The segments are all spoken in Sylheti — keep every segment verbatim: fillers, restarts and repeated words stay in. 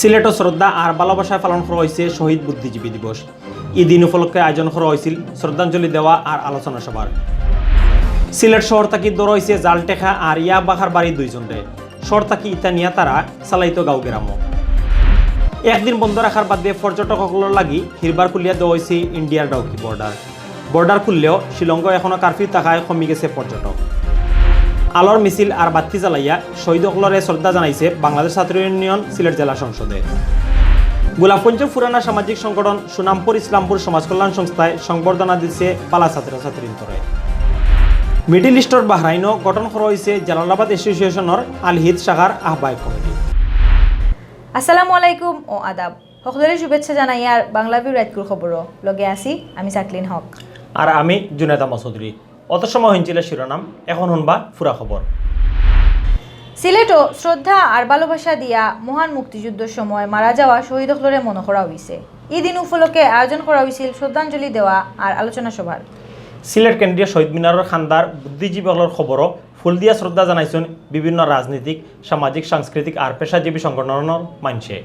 সিলেটো শ্রদ্ধা আর ভালোবাসায় পালন করা অইছে শহীদ বুদ্ধিজীবী দিবস। ই দিন উপলক্ষে আয়োজন করা অইছিল শ্রদ্ধাঞ্জলি দেওয়া আর আলোচনা সভার। সিলেট শহর থাকি ধরা অইছে জাল টেকা আর ইয়াবা কারবারি দুইজনরে। শহর থাকি ইতা নিয়া তারা চালাইতো গাঁও গেরামো। একদিন বন্ধ রাখার বাদে পর্যটক অকলর লাগি হিরবার খুলিয়া দেওয়া অইছে ইন্ডিয়ার ডাউকি বর্ডার। বর্ডার খুললেও শিলংগো এখনো কারফিউ থাকায় কমি গেছে পর্যটক। আলোর মিছিল আর বাত্তি জ্বালাইয়া শহীদ অকলরে শ্রদ্ধা জানাইছে বাংলাদেশ ছাত্র ইউনিয়ন সিলেট জেলা সংসদে। গোলাপগঞ্জ পুরানা সামাজিক সংগঠন সুনামপুর ইসলামপুর সমাজ কল্যাণ সংস্থায় সংবর্ধনা দিছে বালা ছাত্রছাত্রীন্তরে। মিডল ইস্টর বাহরাইনও গঠন করা অইছে জালালাবাদ অ্যাসোসিয়েশনর আলহিদ শাখার আহ্বায়ক কমিটি। আসসালামু আলাইকুম ও আদাব। সকলরে শুভেচ্ছা জানাইয়ার বাংলা ভিউ রাইতকুর খবরও লগে আছি আমি সাকলিন হক। আর আমি জুনেদ আহমদ চৌধুরী। অত সময় হুনছিলে শিরোনাম, এখন হুনবা পুরা খবর। সিলেটো শ্রদ্ধা আর ভালোবাসা দিয়া মহান মুক্তিযুদ্ধর সময় মারা যাওয়া শহীদ অকলরে মনো করা অইছে। ই দিন উপলক্ষে আয়োজন করা অইছিল শ্রদ্ধাঞ্জলি দেওয়া আর আলোচনা সভার। সিলেট কেন্দ্রীয় শহীদ মিনারর কান্দার বুদ্ধিজীবী অকলর কবরও ফুল দিয়া শ্রদ্ধা জানাইছইন বিভিন্ন রাজনীতিক, সামাজিক, সাংস্কৃতিক আর পেশাজীবী সংগঠনর মানষে।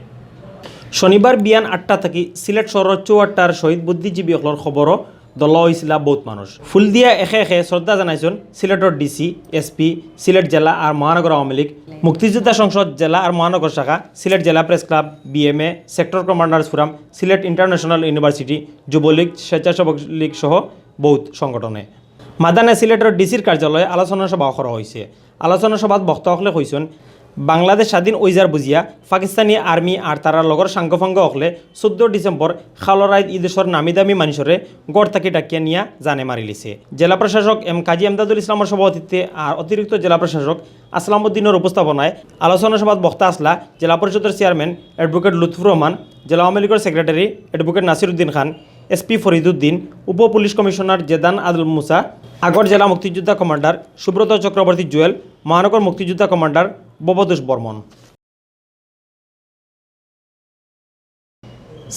শনিবার বিয়ান আটটা থাকি সিলেট শহরর চৌহাট্টার শহীদ বুদ্ধিজীবী অকলর কবরও ধরলা অইছিলা বউত মানুষ। ফুল দিয়া একে একে শ্রদ্ধা জানাইছইন সিলেটর ডিসি, এসপি, সিলেট জেলা আর মহানগর আওয়ামী লীগ, মুক্তিযোদ্ধা সংসদ জেলা আর মহানগর শাখা, সিলেট জেলা press club, BMA, sector commanders forum, Sylhet international university, Jubo League, স্বেচ্ছাসেবক লীগ সহ বউত সংগঠনে। মাদানে সিলেটর ডিসির কার্যালয়ে আলোচনা সভাও করা অইছে। আলোচনা সভাত বক্তা অকলে কইছইন, বাংলাদেশ স্বাধীন অইযার বুঝিয়া পাকিস্তানি আর্মি আর তারার লগর সাঙ্গপাঙ্গ অকলে চৌদ্দ ডিসেম্বর খালো রাইত ই দেশর নামিদামি মানষরে ঘর থাকি ডাকিয়া নিয়া জানে মারিলিছে। জেলা প্রশাসক এম কাজী এমদাদুল ইসলামর সভাপতিত্বে আর অতিরিক্ত জেলা প্রশাসক আসলাম উদ্দিনর উপস্থাপনায় আলোচনা সভাত বক্তা আছলা জেলা পরিষদর চেয়ারম্যান অ্যাডভোকেট লুৎফুর রহমান, জেলা আওয়ামী লীগর সেক্রেটারি অ্যাডভোকেট নাসির উদ্দিন খান, এসপি ফরিদ উদ্দিন, উপ পুলিশ কমিশনার জেদান আদল মুসা, আগর জেলা মুক্তিযোদ্ধা কমান্ডার সুব্রত চক্রবর্তী জুয়েল, মহানগর মুক্তিযোদ্ধা কমান্ডার ভবতোষ বর্মন।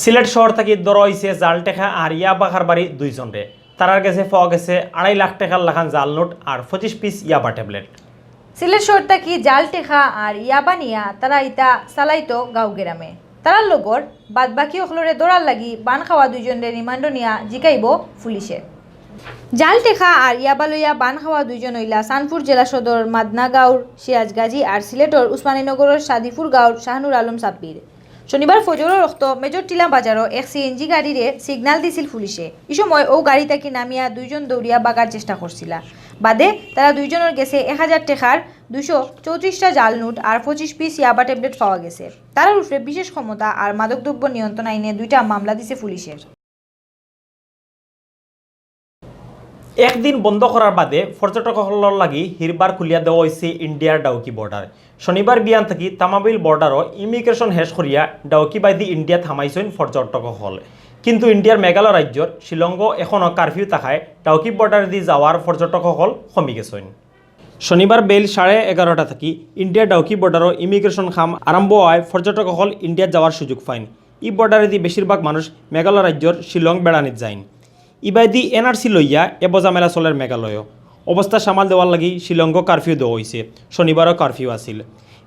সিলেট শহর থাকি ধরা অইছে জাল টেকা আর ইয়াবা কারবারি দুইজনরে। তারার গেছে পাওয়া গেছে আড়াই লাখ টেকার লাখান জাল নোট আর পঁচিশ পিস ইয়াবা ট্যাবলেট। সিলেট শহর থাকি জাল টেকা আর ইয়াবা নিয়া তারা ইতা চালাইতো গাঁও গেরামে। তারার লগর বাদ বাকি অকলরে ধরার লাগি বান খাওয়া দুইজনরে রিমান্ডো নিয়া জিকাইবো পুলিশে। জাল টেকা আর ইয়াবা লইয়া বান খাওয়া দুইজন অইলা চানপুর জেলা সদর মাদনা গাঁওর সিরাজ গাজী আর সিলেটর উসমানীনগরর সাদিপুর গাঁওর শাহনুর আলম সাব্বির। শনিবার ফজরর অক্ত মেজর টিলা বাজারো এক সিএনজি গাড়িরে সিগনাল দিছিল পুলিশে। ই সময় অউ গাড়ি থাকি নামিয়া দুইজন দৌড়িয়া বাগার চেষ্টা করছিলা। বাদে তারা দুইজনর গেছে এক হাজার টেকার দুইশো চৌত্রিশটা জাল নোট আর পঁচিশ পিস ইয়াবা ট্যাবলেট পাওয়া গেছে। তারার উপরে বিশেষ ক্ষমতা আর মাদকদ্রব্য নিয়ন্ত্রণ আইনে দুইটা মামলা দিছে পুলিশের। একদিন বন্ধ করার বাদে পর্যটক অকলর লাগি হিরবার খুলিয়া দেওয়া অইছে ইন্ডিয়ার ডাউকি বর্ডার। শনিবার বিয়ান থাকি তামাবিল বর্ডারো ইমিগ্রেশন শেষ করিয়া ডাউকি বায়দি ইন্ডিয়াত হামাইছইন পর্যটক অকল। কিন্তু ইন্ডিয়ার মেঘালয় রাজ্যর শিলংগো এখনো কারফিউ থাকায় ডাউকি বর্ডারেদি যাওয়ার পর্যটক অকল কমি গেছইন। শনিবার বেইল সাড়ে এগারোটা থাকি ইন্ডিয়ার ডাউকি বর্ডারো ইমিগ্রেশন কাম আরম্ভ অওয়ায় পর্যটক অকল ইন্ডিয়াত যাওয়ার সুযোগ পাইন। ই বর্ডারেদি বেশিরভাগ মানুষ মেঘালয় রাজ্যর শিলং বেড়ানিত যাইন। ইবায়দি এনআরসি লইয়া এবো ঝামেলা চলের মেঘালয়ও। অবস্থা সামাল দেওয়ার লাগি শিলংগো কারফিউ দেওয়া অইছে। শনিবারও কারফিউ আছিল।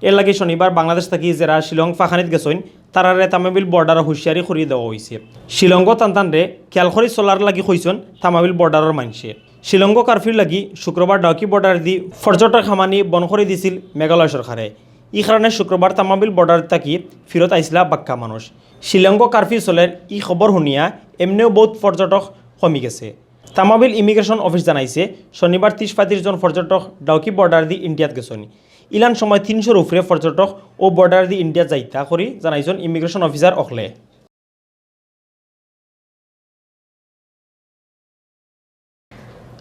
এর লাগি শনিবার বাংলাদেশ থাকি যেরা শিলং ফাঁকানিত গেছইন, তারারে তামাবিল বর্ডারো হুঁশিয়ারি করি দেওয়া অইছে। শিলংগো তানতানরে খেয়াল করি চলার লাগি কইছইন তামাবিল বর্ডারর মানষে। শিলংগো কারফিউর লাগি শুক্রবার ডাউকি বর্ডারেদি পর্যটক হামানি বন্ধ করি দিছিল মেঘালয় সরকারে। ই কারণে শুক্রবার তামাবিল বর্ডার থাকি ফিরত আইছলা বাক্কা মানুষ। শিলংগো কারফিউ চলের ই খবর হুনিয়া এমনেও বউত পর্যটক কমি গেছে। তামাবিল ইমিগ্রেশন অফিস জানাইছে, শনিবার ত্রিশ পঁয়ত্রিশ জন পর্যটক ডাউকি বর্ডারেদি ইন্ডিয়াত গেছইন। ইলান সময় তিনশোর উপরে পর্যটক অউ বর্ডারেদি ইন্ডিয়াত যাইতা করি জানাইছইন ইমিগ্রেশন অফিসার অকলে।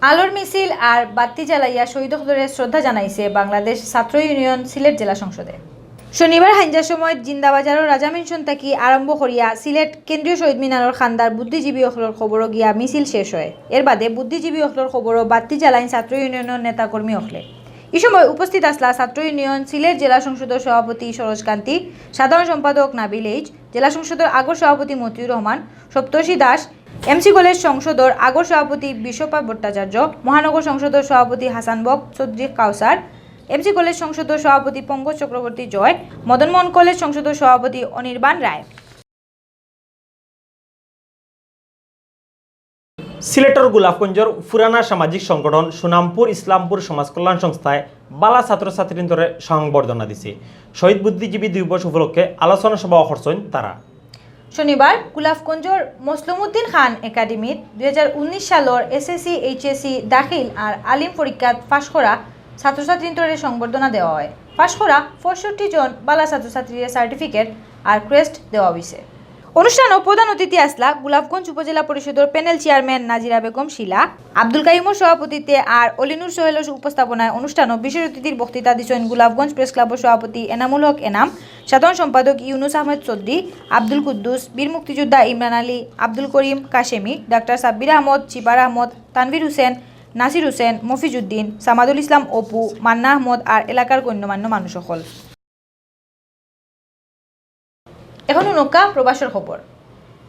আলোর মিছিল আর বাত্তি জ্বালাইয়া শহীদ অকলরে শ্রদ্ধা জানাইছে বাংলাদেশ ছাত্র ইউনিয়ন সিলেট জেলা সংসদে। শনিবার হাইঞ্জার সময় জিন্দাবাজারর রাজা মেনশন থাকি আরম্ভ করিয়া সিলেট কেন্দ্রীয় শহীদ মিনারর কান্দার বুদ্ধিজীবী অকলর কবরো গিয়া মিছিল শেষ অয়। এর বাদে বুদ্ধিজীবী অকলর কবরো বাত্তি জ্বালাইন ছাত্র ইউনিয়নর নেতাকর্মী অকলে। ই সময় উপস্থিত আছলা ছাত্র ইউনিয়ন সিলেট জেলা সংসদর সভাপতি সরোজ কান্তি, সাধারণ সম্পাদক নাবিল এইচ, জেলা সংসদর আগর সভাপতি মতিউর রহমান, সপ্তর্ষি দাস, এমসি কলেজ সংসদর আগর সভাপতি বিশ্বপা ভট্টাচার্য, মহানগর সংসদর সভাপতি হাসান বক, চৌধুরী কাউসার, এমসি কলেজ সংসদর সভাপতি পঙ্কজ চক্রবর্তী জয়, মদন মোহন কলেজ সংসদর সভাপতি অনির্বাণ রায়। সিলেটর গোলাপগঞ্জর পুরানা সামাজিক সংগঠন সুনামপুর ইসলামপুর সমাজ কল্যাণ সংস্থায় বালা ছাত্রছাত্রীন্তরে সংবর্ধনা দিছে। শহীদ বুদ্ধিজীবী দিবস উপলক্ষে আলোচনা সভাও করছইন তারা। শনিবার গোলাপগঞ্জর মসলুমউদ্দিন খান একাডেমিত দুই হাজার উনিশ সালর এসএসসি, এইচএসসি দাখিল আর আলিম পরীক্ষাত পাশ করা ছাত্রছাত্রীন্তরে সংবর্ধনা দেওয়া অয়। পাশ করা পঁয়ষট্টি জন বালা ছাত্রছাত্রীরে সার্টিফিকেট আর ক্রেস্ট দেওয়া অইছে। অনুষ্ঠানো প্রধান অতিথি আছলা গোলাপগঞ্জ উপজেলা পরিষদর প্যানেল চেয়ারম্যান নাজিরা বেগম শিলা, আব্দুল কাইমর সভাপতিত্বে আর অলিনুর সোহেলর উপস্থাপনায় অনুষ্ঠানো বিশেষ অতিথির বক্তৃতা দিছইন গোলাপগঞ্জ প্রেস ক্লাবর সভাপতি এনামুল হক এনাম, সাধারণ সম্পাদক ইউনুস আহমেদ চৌধুরী, আব্দুল কুদ্দুস, বীর মুক্তিযোদ্ধা ইমরান আলী, আব্দুল করিম কাশেমি, ডাক্তার সাব্বির আহমদ, চিপার আহমদ, তানভীর হোসেন, নাসির হোসেন, মফিজউদ্দিন, সামাদুল ইসলাম অপু, মান্না আহমদ আর এলাকার গণ্যমান্য মানুষ অকল। এখন হুনউক্কা প্রবাসর খবর।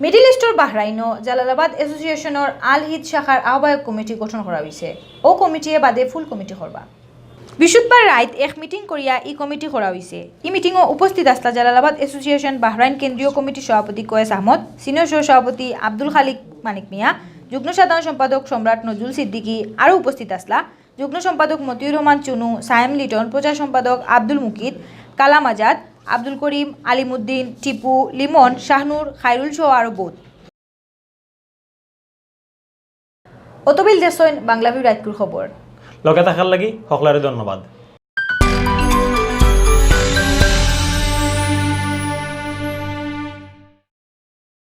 মিডল ইস্টর বাহরাইনো জালালাবাদ অ্যাসোসিয়েশনর আল হিদ শাখার আহ্বায়ক কমিটি গঠন করা অইছে। অউ কমিটিয়ে বাদে ফুল কমিটি করবা। বৃহস্পতিবার রাইত এক মিটিং করিয়া ই কমিটি করা অইছে। ই মিটিংও উপস্থিত আছলা জালালাবাদ অ্যাসোসিয়েশন বাহরাইন কেন্দ্রীয় কমিটির সভাপতি কয়েস আহমদ, সিনিয়র সহ সভাপতি আব্দুল খালিক মানিক মিয়া, যুগ্ম সাধারণ সম্পাদক সম্রাট নজরুল সিদ্দিকী আরও উপস্থিত আছলা। যুগ্ম সম্পাদক মতিউর রহমান চুনু, সায়েম লিটন, প্রচার সম্পাদক আব্দুল মুকিত, কালাম আজাদ, আব্দুল করিম, আলিমুদ্দিন, টিপু, লিমন, শাহনুর, খায়রুল সহ আরও বউত। অতবিল দেখছইন বাংলা ভিউ রাইতকুর খবর। লগে থাকার লাগি হকলরে ধন্যবাদ।